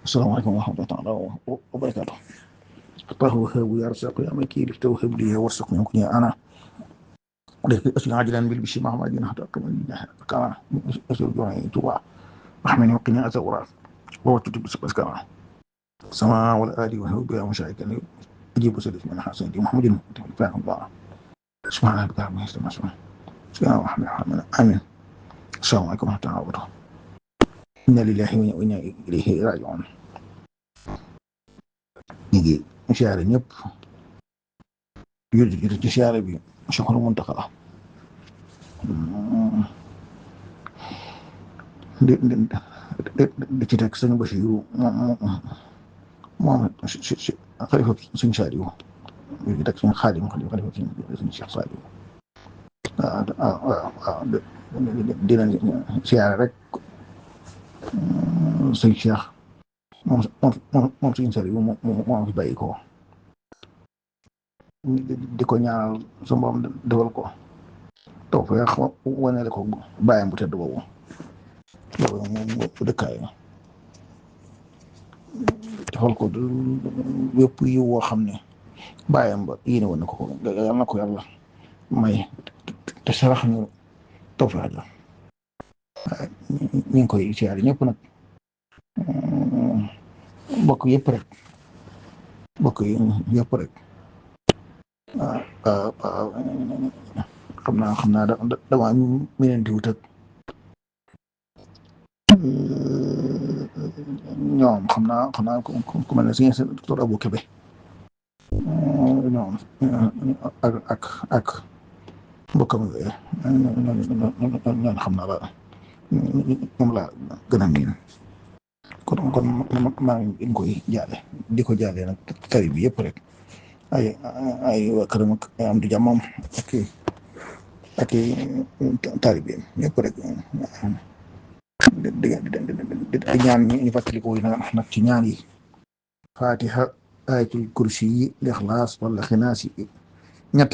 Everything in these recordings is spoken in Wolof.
السلام عليكم ورحمة الله تعالى وبركاته. الله وهاب يا رزاق يا مكي لتوهب لي وارزقني وكني أنا أسلم عاجلا بالبشر مع مدينة حتى أكمل كما أسلم جوعي توبا رحمني وقني أزورا ووجدت بس كما سماء والآلي وهوب يا مشايكا أجيب سلف من حسن محمد فاهم الله سبحان الله بكرم يسلم سبحان الله آمين. السلام عليكم ورحمة الله وبركاته. إنا لله وإنا إليه راجعون. نيجي مشاعر ñëpp jur ci siyaare bi Cheikhoul Mountakha di ci teg sëñ Basiru moom si xalifa sëñ Saaliw di ci teg sëñ Xaadim xalifa sëñ Cheikh Saaliw waaw dina siyaare rek sëñ Cheikh moom sëñ Saaliw moom fi bàyyi ko di ko ñaanal sa mboom defal ko taw feex wanele ko bàyyam bu tedd boobu loolu moom bu dëkkaay defal ko wépp yi woo xam ne bàyyam ba yéene woon na ko yàlla na ko yàlla may te sarax ñu taw feex la ñu ngi koy siyaare ñëpp nag bokk yëpp rek bokk yëpp rek waaw xam naa dama meneen di wut ak ñoom xam naa ku mel ne si docteur Abou Kébé ñoom ak mbokkam yooyu ñoom xam naa la moom laa gën a miin kon maa ngi koy jaale di ko jaale nag tari bi yëpp rek ay waa këram ak am di jàmmam ak taalibeem ñëpp rek di ñaan ñu fàttali ko nag ci ñaan yi fatiha ayatul kursi yi lixlaas wala xinaas yi ñett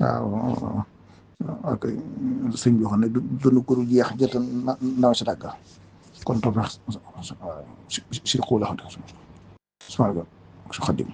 waaw ak sëñ bi xam ne dund guru jeex jëta ndaw si dàgga kon toog si xuula xam subhaana su xaddim